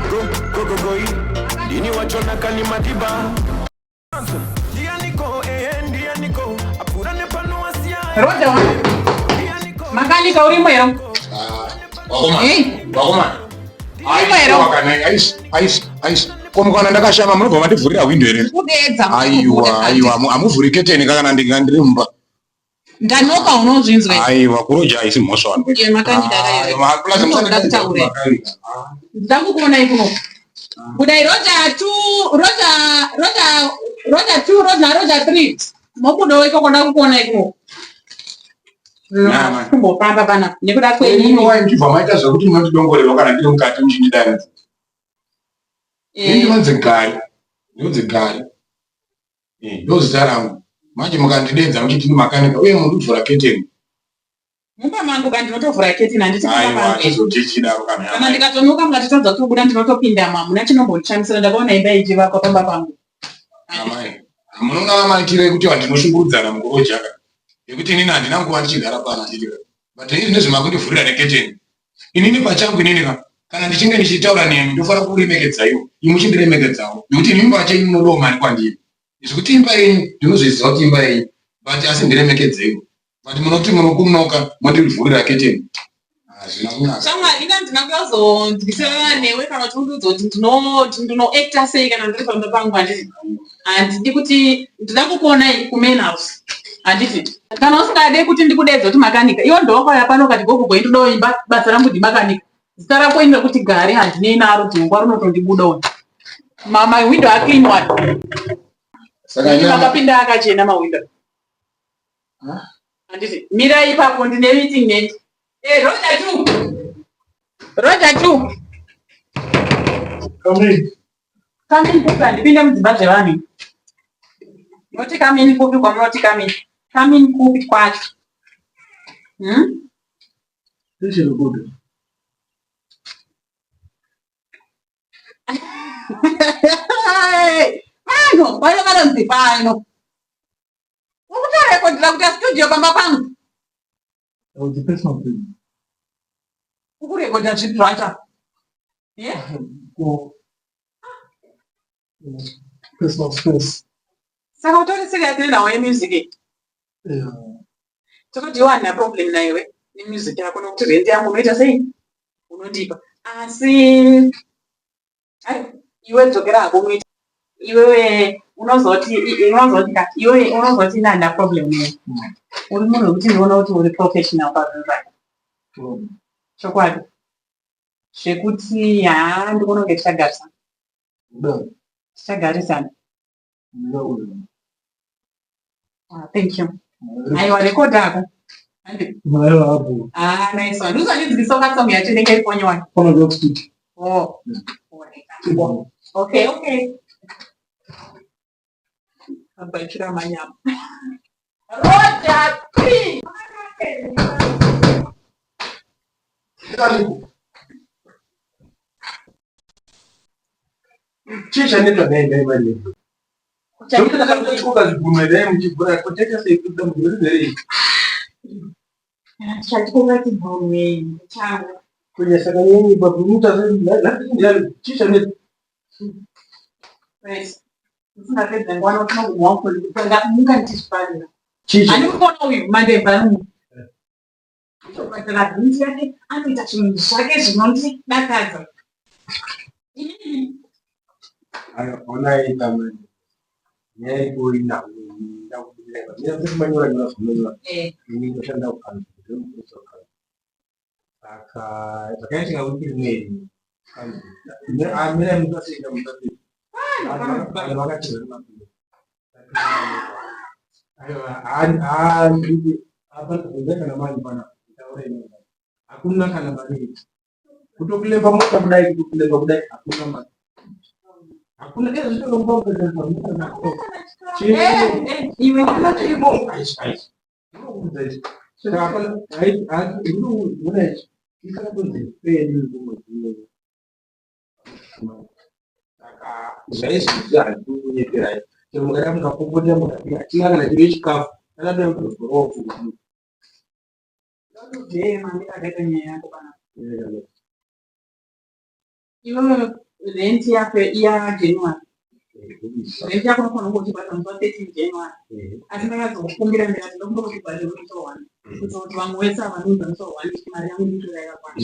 Go go go go ndini wachona kani madiba ndianiko eh ndianiko apfuura nepano asiya Roja wa. Makanika urimo here? Vakomana, Eh? vakomana. Urimo here? Aiwa, aisi, aisi, aisi. Ko mukana ndakashama munobva mandivhurira window here? Kudeedza. Aiwa, aiwa, hamuvhuri keteni kana ndiri mumba. Ndanoka unozvinzwa. Aiwa, kuroja haisi mhosva vanhu. Iye makanika Aiwa, kaiwe. plus Munoda kutaura. makanika. Ndida kukuonai kuno. Budai roja 2, roja roja roja 2, roja roja 3. Mobudawo ikoko nda kukuonai kuno. Nah, man. Kumbofamba pana nekuda Inini kwenyu. wai muchibva maita zvekuti munondidongorerwa kana ndiri mukati muchindidaidza. Ini ndinonzi Gari. Ndinonzi Gari. Eh, ndozita rangu. Manje mukandidedza muchiti ndini makanika uye mundivhura keteni. Mumba mangu ka ndinotovhura keteni handiti mumba Aiwa, mangu. tizoti chidaro kana. Kana ndikatonoka mukatitadza kutobuda ndinotopinda hamuna chinombondishamisira ndakaona imba ichivakwa pamba pangu. Amai, munoona maitiro ekuti vanhu tinoshungurudzana mukuroja ka. Yekuti inini handina nguva ndichigara pano handiti ka. But ini zvinezvi makundivhurira neketeni. Inini pachangu inini ka kana ndichinge ndichitaura nemi ndofanira kukuremekedzaiwo imi muchindiremekedzawo nekuti inini pachenyu munodawo mari kwandiri. Zvekuti imba yenyu ndinozviziva kuti imba yenyu but asi ndiremekedzeiwo. But munoti munokunoka mondivhurira keteni. Hazvina kunaka. Shamwari, inga ndina kuzonzwisana newe kana kuti undiudze kuti ndinoacta sei kana ndiri pamba pangu handiti handidi kuti ndida kukuonai kumain house handiti kana usingade kuti ndikudeedze kuti makanika iwe ndowakauya pano ukati gogogo indodawo imba basa rangu ndimakanika zita rako ini rekuti gare handinei naro dzingwa rinotondibudawo mahwindo aklinwa Saka nyama makapinda akachena mahwindo handiti mirai ipapo ndine meeting neni. Eh, roja two, roja two. Come in. Come in kupi? Handipinde mudzimba dzevanhu. Munoti come in kupi kwamunoti come in? Come in kupi kwacho? Hmm? Ichiri kupi? Pano, pano panonzi pano. Ukutorekodera kuita studio pamba pangu. Oh, the personal thing. Ukurekodera zvinhu zvacho. Yeah? Go. Personal space. Saka utori serious nenhau yemusic iyi? Yeah. Tototi iwe handina problem naiwe nemusic yako nokuti rent yangu unoita sei? Unondipa. Asi ai, iwe dzokera hako unoita iwewe unozoti unozoti ka iwe unozoti ini handina problem newe. Uri munhu wekuti ndinoona kuti uri professional pazvinhu zvako. Chokwadi. Zvekuti haa ndikuona kunge tichagarisana. Tichagarisana. Ah, thank you. Aiwa record ako. Ah, nice one. Uzondidzidzisa ka song yacho inenge iri ponyowani. Oh. Okay, okay. Abachira manyama. Roger P. Chii chanetsa nhai nhai manje? Zvekuti zvigunwe dai muchivhura kochaita sei kuti dambudziko rizere Chatikoka chigunwe changu. Kunyasa kanyenyi babu mutasa chii chanetsa? Right. Usingapedze nguva nokuti unoguma wakutonga mungandizvifarira. Chii Handiri kuona uyu mandebvu ari Kutobhadhara rent yake anoita zvinhu zvake zvinondidakadza. Inini Ayo onai kamani. Nyaya iripo ina ndakubudira ipa. Nyaya dzekuti manyora nyora zvamunonyora. Ini ndoshanda kukanzuru, ndiri mukuru wekanzuru. Saka zvakaitika wiki rimwe kanzuru. Mirai musaseka musaseka. Vanhu vakatiza nemapiro. Aiwa handidi hapana kana mani panapa. Taura ino. Hakuna kana mari. Kutokulemba mota kudai kutokulemba kudai hakuna mari. Hakuna zvinotomba kutokulemba mota. Iwe Hakuna chirimo. Aish aish. Ndinokuudza izvi. Saka hapana hai hai ndinokuudza izvi. Isakatonzi peni kumwedzi. Saka zvaizvizvi handikunyeperai. Chero mukada mukapopotera mukadii hatina kana chiro chikafu. Takadai kutozorowa pfuko. ndodhema ndikakaita nyaya yako panapa. Iwewe Rent yaJanuary. Rent yako unofanira kunge uchibhadhara musi wa 13 January. Asi ndakazokukumbira ndikati ndokumbira kuti ubhadhare musi wa 1. Kuitira kuti vamwe vese ava vanounza musi wa 1 mari yangu nditora yakakwana.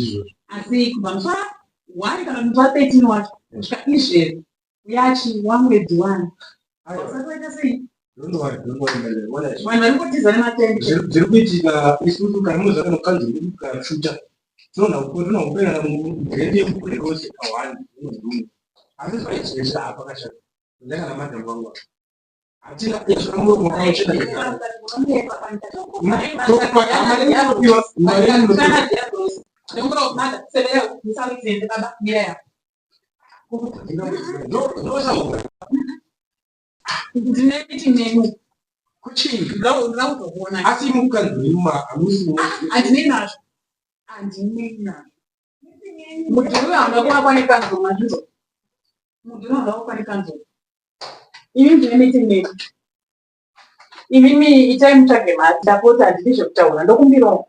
Asi kubva musi wa 1 kana musi wa 13 wacho kusvika izvezvi yachi wamwedzi wani. Usati waita sei? Don't worry, don't worry, my lord. Vanhu vari kutiza nematende. Zviri kuitika isusu kana munoziva kana kanzuru kukashuta tinoona kuperera mugrade yemukore rose kahwani unozviona asi zvaizvezvi apa pakashata ndakana madam vangu ava hatina izvo wakachena mari Ndine meeting nemi. Kuchii? Ndinoda kutokuona. Asi mukanzuru ima hamusi Handinei nazvo. Handinei nazvo. Mudhuri hauna kuvakwa nekanzuru mazvinzwa. Mudhuri hauna kuvakwa nekanzuru. Ini ndine meeting nemi. Imimi itai mutsvage mari ndapota handidi zvekutaura ndokumbirawo.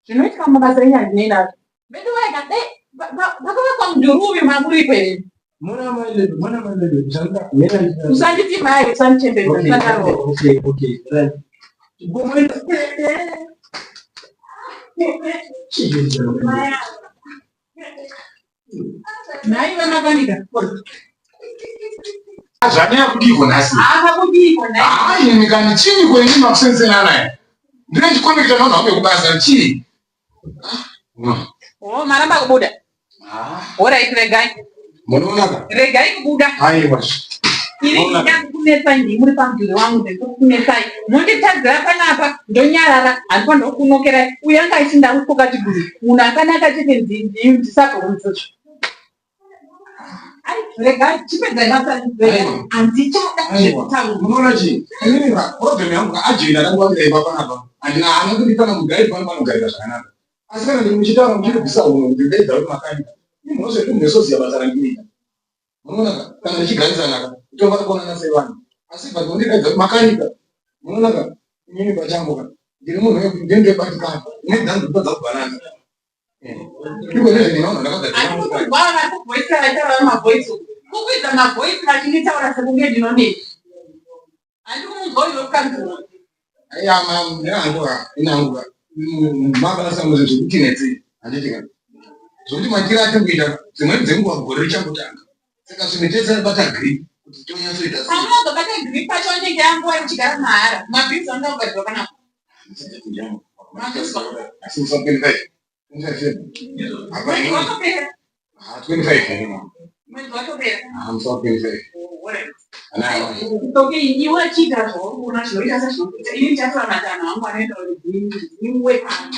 Zvinoitika mumabasa enyu handinei nazvo. Vedu wega dai pakavakwa mudhuri uyu mamuripo here? Mwana mai ledu, mwana mai ledu, zvanga mena ndina. Usanditi mai, usandichembedza, Okay, usadaro. okay, okay. Right. Gomoenda. Chii chino? Nhai vamakanika. Zvanyanya kudiiko nhasi? Haakakudiiko nhai. Hayi mikani chii kwenyu makusensenana aya? Ndine chikonekita navanhu vangu vekubasa chii? Oh, maramba kubuda. Horait regai. Munoonaka? Regai kubuda. Aiwa. Ini ndingakunetsai ndii muri pamudhuri wangu ndikukunetsai. Monditadzira panapa ndonyarara handifanirwa kukunokerai. Uyu anga achinda kukoka chiguru. Munhu akanaka chete ndisabvunziswa. Ai regai chipedzai basa regai. Handichada zvekutaura. Munoona chii? Inini problem yangu ajenda akandivakira imba panapa. Handina haana kundipana mugari pano panogarika zvakanaka. Asi kana ndimi muchitaura muchiribvisa hunhu kuti ndaidza kuti makanika. Imhosva yekuti munosoziva basa randinoita. Munoona ka kana ndichigarisana ka tofanira kuonana sevanhu. Asi but mundidaidza kuti makanika. Munoona ka inini pachangu ka ndiri munhu wekuti ndini ndobatikana. Ndine dzangu dzotadza kubhanana. Iko nezvendinoona ndakagadzira. Handikuzwa vari kuvoice vaitaura mavoice uku. Kukwidza mavoice vachinditaura sekunge ndinonetsa. Handikumunzwa uyo wekukanzura. Mabasa zvekuti netsei handiti ka zvokuti makira atiri kuita dzimweni dzenguva gore richangotanga saka zvimwe tese bata grip kuti tonyatsoita sei. Pamunozobata grip pacho anenge anguva yekuchigara mahara. Mabhizi anoda kubhadharwa panapa. Asi musa 25 25 apa Mwedzi watopera. Ah, 25 here mama? Mwedzi watopera. Ah, musa 25. Alright. Ana Okay, iwe chiita zvauri kuona zvinoita sezvinokuita. Ini ndichatora matanho angu anoita kuti ndiwe pano.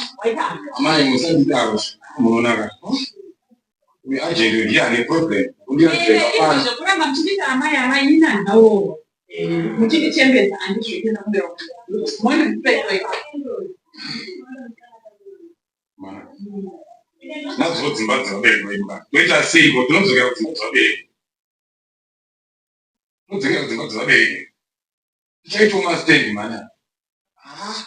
Amai musandidaro munoona ka. Uyu agent uyu ndiye ane problem. Undiradza pano. Zvekuramba muchinditi amai amai ini handinawo. Muchindichembedza handizviiti ndakumbira. Mondipedza ipapo. Nadzo dzimba dzevabereki vedu ka. Toita seiko tinodzokera kudzimba dzevabereki. Tinodzokera kudzimba dzevabereki. Tichaitwa mastendi mani. Ah.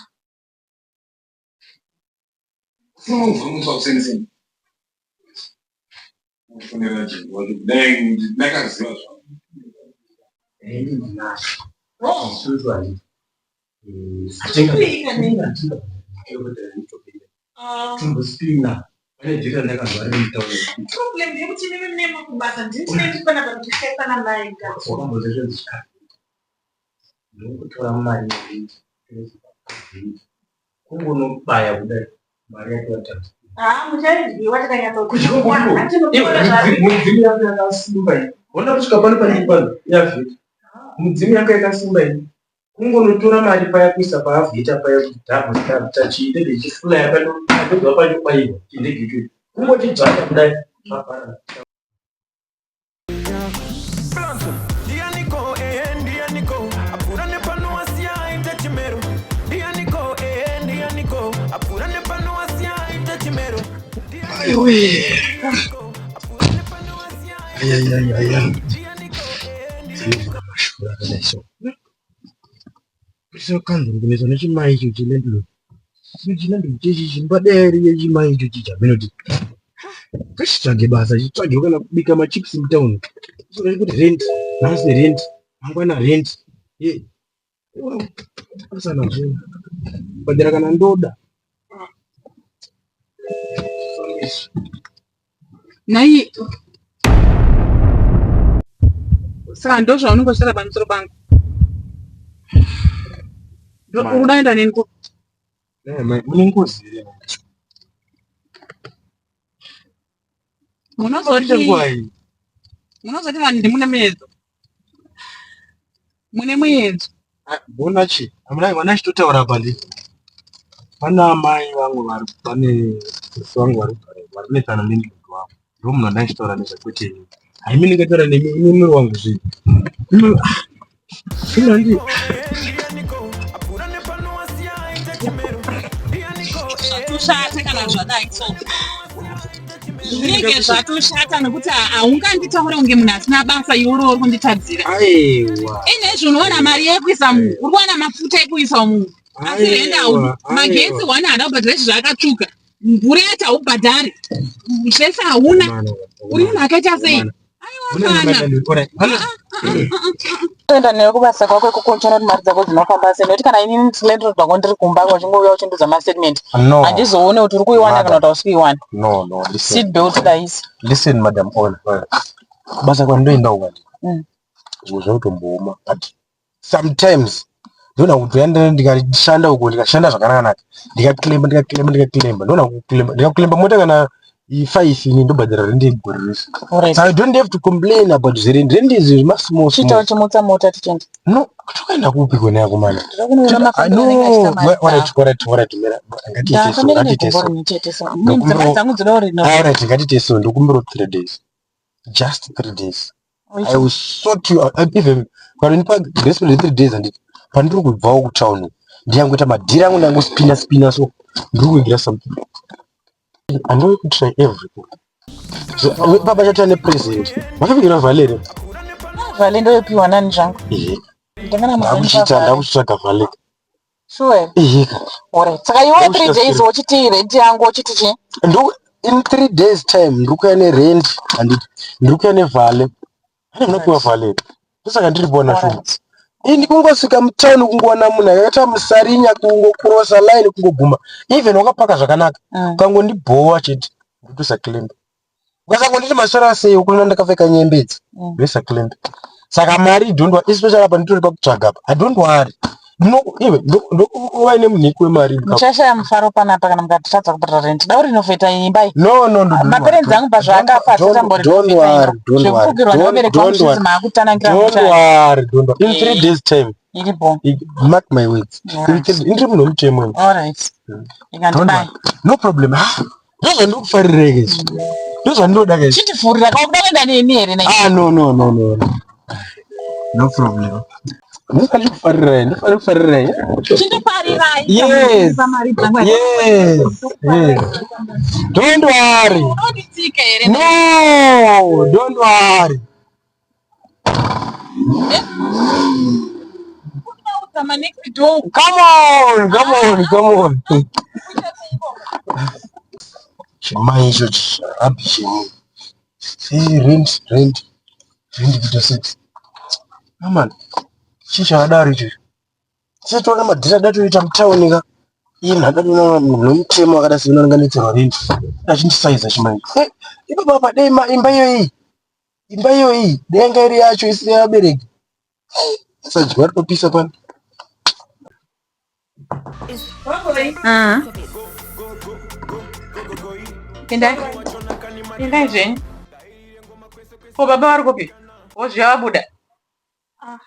Asi unovhurumutswa kuseni seni. Unofonera jini wacho kudai ndakaziva zvangu. Ini ndinazvo. Oh. Isusu handiti. Atenga. Atenga. Timbospina. Pane dhiri randakanzwa riri mutauni. Problem ndeyekuti imimi mune kubasa ndini ndinenge ndiri panapa ndichifesana naye. Wakambozvezvo ndichikadzi. Ndokutora mari kungonobaya kudai mari yake watatu. Ah, muchaidyiwa Mudzimu yangu yakasimba iyi. Ona kusvika pano pandiri pano yavhita. Mudzimu yangu yakasimba iyi. Kungonotora mari paya kuisa paavhita paya kuti dhabhu dhabhu chindege chifulaya pano apedza pacho paiwa chindege ichocho. Kungochidzvanya kudai zvavharana. Ndianiko, eh, ndianiko, apfuura nepano asi aita chimero. Ndianiko, eh, ndianiko, apfuura nepano asi aita chimero. Aiwe. Ayayayaya. Mashura akadai so. Kuisa kanzuru kunetsa nechimai icho chilandlord. Chino chilandlord chechi chinopadera iri yechimai icho chicha minoti. Ngachitsvage basa, chitsvage kana kubika machips mutown. Usada kuti rent, nhasi rent, mangwana rent. Ye. Basa nazvo. Kubhadhara kana ndoda. Nhai saka ndozvaunenge uchitaura pamusoro pangu. Uri kuda kuenda neni kupi? Mune ngozi here? Munozoti munozoti vanhu ndimune muedzo. Mune muedzo. Bona chi? Amuna vana chitotaura apa ndi. Pana amai vangu vari pane sisi vangu vari vari kunetsana nendondo wavo. Ndomunhu wandaichitaura nezvekuti haimi ndingataura nemi imi muri wangu zvii. Zvatoshata kana zvadai so zvinenge zvatoshata nekuti haunganditaure kunge munhu asina basa iwe uri uri kunditadzira. Aiwa. Ine unowana mari yekuisa mu uri kuwana mafuta ekuisa mu asi renda magetsi one haana kubhadhara izvi zvakatsvuka mvura yacho haubhadhari zvese hauna uri munhu akaita sei toenda newe kubasa kwako ikoko uchiona kuti mari dzako dzinofamba sei nekuti kana inini landlord vangu ndiri kumba vachingouya uchindiudza mastatement handizoone kuti uri kuiwana kana kuti hausi kuiwana no no listen seat belt daisi listen madam ona kubasa kwandoenda uko zvimwe zvakutombooma but sometimes ndinoona kuti uya ndikashanda uko ndikashanda zvakanaka ndikaclaima ndikaclaima ndikaclaima ndinoona kuclaima ndikaclaima mota kana five ini ndobhadhara rent yegore rese. So I don't have to complain about zverent. Rent is masmall Chiita small. uchimutsa mota tichienda. No, tokaenda kupi kona yakomana? Tinoda kunoona mafambiro anenge achiita mari Alright, dzako. alright, alright, mira. Ngatiite so, Ndakamira ngatiite negumbo so. rimwe chete so. Mimi dzimba dzangu dzinoda kurenovate. Alright, ngatiite so. Ndokumbira 3 days. Just 3 days. I will sort you out. Even ukandipa grace period 3 days handiti pandiri kubvawo kutown ndiyangoita madhiri angu ndangospina spina so ndiri kuigira something. I'm going to try everything. So, baba chatira nepresent. Makavigira Valerie. Vale ndoyopiwa nani zvangu? Ehe. Ndangana Ndakuchiita ndakuchitsvaga Vale. Sure. Ehe. Alright. Saka iwe 3 days wochiti rent yangu wochiti chii? Ndo in 3 days time ndiri kuya nerent handiti ndiri kuya nevale. Hane munopiwa vale. Ndosaka ndiri kuona shuma. Ini kungosvika mutown kungowana munhu akaita musarinya kungokurosa line kungoguma. Even wakapaka zvakanaka. Ukangondibhowa chete ndotoisa clamp. Ukasangonditi maswera sei ukuona ndakapfeka nyembe idzi. Ndoisa clamp. Saka mari don't worry especially apa nditori pakutsvaga apa. I don't worry. No, iwe ndova nemunhiko wemari. Muchashaya mufaro panapa kana mukatadza kubhadhara rent. Dai urinovheta imba iyi. No, no, no. Maparents angu pazvaakafa Don't don't worry, don't worry. Zvekufukirwa nevabereki vangu zvinzi maakutanangira Don't worry, don't worry. In 3 days time. Iripo. Mark my words. Ndiri munhu wemutemo. All right. Ikandibaya. No problem. Ah, ndozvandikufarirei ke izvi. Ndozvandinoda ke izvi. Chitifurira ka kuda kuenda neni here nai? Ah, no, no, no, no. No problem. Ndozvandikufarirai, ndozvandikufarirai. Chindifarirai. Yes. Yes. Yes. Don't worry. Unonditsika here? No, don't worry. Come on, come on, come on. Chimai icho rubbish. Rent, rent, rent kuita six. Aman, chii chakadaro icho? Tichitoona madhiri adatoita mutauni ka. Iye munhu adatoona munhu wemutemo akada seunonga anganetserwa rent. Achindisaiza chimai. Ipapa apa dei imba iyoyi. Imba iyoyi dai yanga iri yacho isiri yevabereki. Sadya rinopisa pano. Endai. Endai zvenyu. Ko baba vari kupi? Wozviya vabuda. Ah.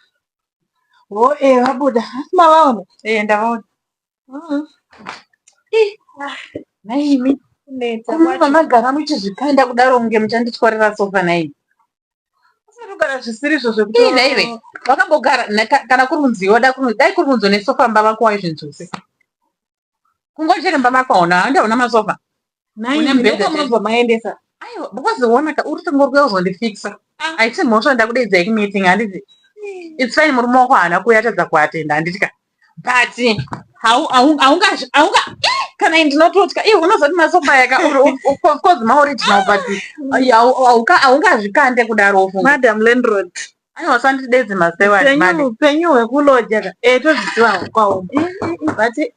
Wo eh vabuda. Asi mavaona? Eh ndavaona. Ih, ah, nhaimi. Kunetsa Kuma kwacho. mamagara muchizvikanda kudaro kunge muchandityorera sofa nhaimi. Usatogara zvisiri izvo Ii nhaiwe, zvekuti wakambogara kana kuri kunzi yoda kuri dai kuri kunzi une sofa mumba mako waizvinzwisisa. Kungochere mumba mako hauna handi hauna masofa. Une nhaimi mubhedha ndokwa chete. munobva maendesa. Aiwa, because wona ka uri tongori kuuya kuzondifixa. Ah. Haisi mhosva ndakudaidzai kumeeting handiti. It's fine murume wako haana kuuya atadza kuatenda handiti ka. But haunga haunga eh! Kana ini ndinototya. Iwe unozoti masofa aya ka of course maoriginal but haungazvikande kudaro ufunge. Madam landlord. Aiwa usandidedze masewa Upenyu upenyu hwekuloja ka. Eh tozviziva hwakaoma. But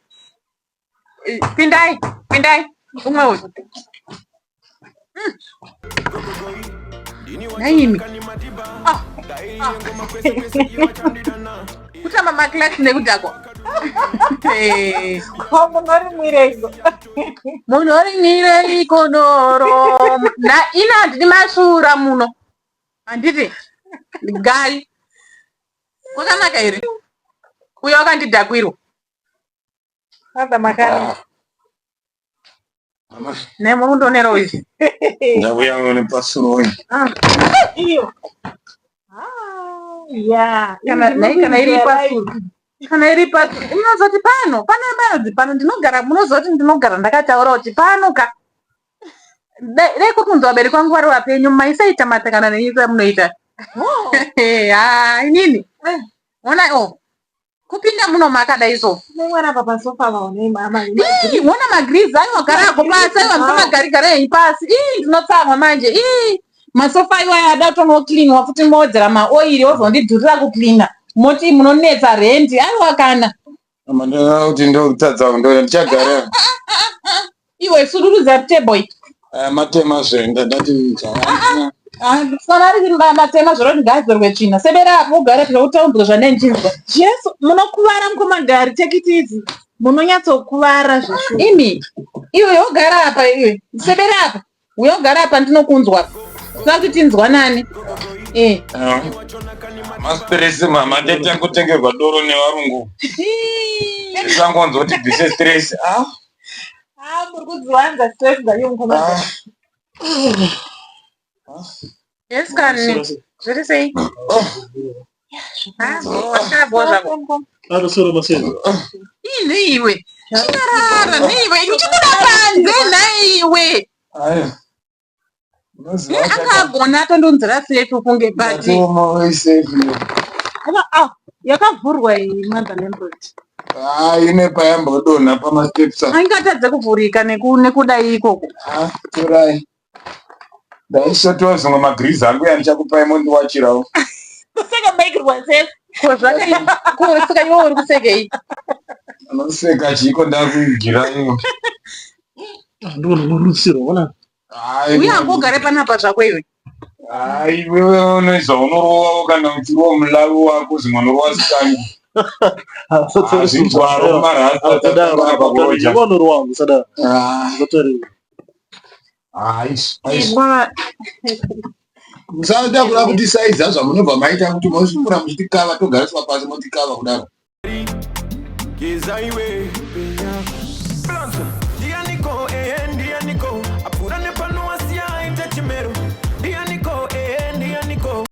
Pindai, pindai. Umwe uyu. Nhaimi. Ah, ah. Kutamba maclash nekudhakwa. Eh. Ko munorimwireiko? Munorimwireiko doro? Na ina handidi masura muno. Handiti? Gari. Kwakanaka here? Uyo wakandidhakwirwa. Father makani. Ne muri kundionerawo izvi. Ndauya nepasuro uyu. Ah, iyo. Ah, yeah. Kana nhai kana iri pasuro. Kana iri pasuro. Munozoti pano, pano panonzi pano ndinogara munozoti ndinogara ndakataura kuti pano ka. Dai kuri kunzi vabereki vangu vari vapenyu maisaita matakana neni samunoita. Oh. Ha, inini. Ona oh. Kupinda muno makadai so. Mwana apa pasofa vaonei mama. Ii, wona magrizi ayo agara ako pasi aiwa musamagari gara henyu pasi. Ii, ndinotsamwa manje. Ii, masofa iwaya ada kutonocleanwa futi mowedzera maoiri ozondidhurira kucleana. Moti munonetsa rendi aiwa kana. Mama ndinoona kuti ndokutadza ndo ndichagara. Iwe sururudza table iyi. Aya matema zve ndati ah, ah, sana riri matema zvaro ngadzorwe tsvina. Sebera apo ugare zvekutaunzwa zvandainchinzwa. Jesu munokuvara mukoma Gari take it easy. Munonyatsokuvara zveshuwa. Imi iwe wogara apa iwe sebera apa uya ugara apa ndinokunzwa. Sina kuti tinzwanani. Eh. Mastress mama ndetangotengerwa doro nevarungu. Tisangonzwa kuti bvise stress. Ah. Ah, muri kudziwanza stress dzacho mukoma Ah. Yes kani. Zviri sei? Ah, bo, zvako. Arusoro masero. Ii iwe. Chinyarara neiwe. Uchibuda panze nhaiwe. Ayo. Unoziva Akagona atondonzira safe kunge but Ndatooma safe. Ah, yakavhurwa iyi mother landlord. Ah, ine payambodonha pamasteps apa. aingatadze kuvhurika nekudai ikoko. Ah, torai. Ndaisotiwa zvimwe magrizi angu yandichakupai mondiwachirawo. Kuseka maikirwa safe. Ko zvakai ko saka iwe uri kusekei? Unoseka chiiko ndakuigira iwo. Ndinorutsirwa ona. Ai, Uye angogare panapa zvako iwe. Ai, iwewe unoizwa unorovawo kana uchirova mulavi wako zvimwe unorova sikangu. Zvinzwaro marasta pakuroja. Unorova usadaro. Ah, Usatori. ai, ai. Kwa Musada kuda kuti saiza zvamunobva maita kuti mosvikura muchitikava togariswa pasi motikava kudaro. Geza iwe.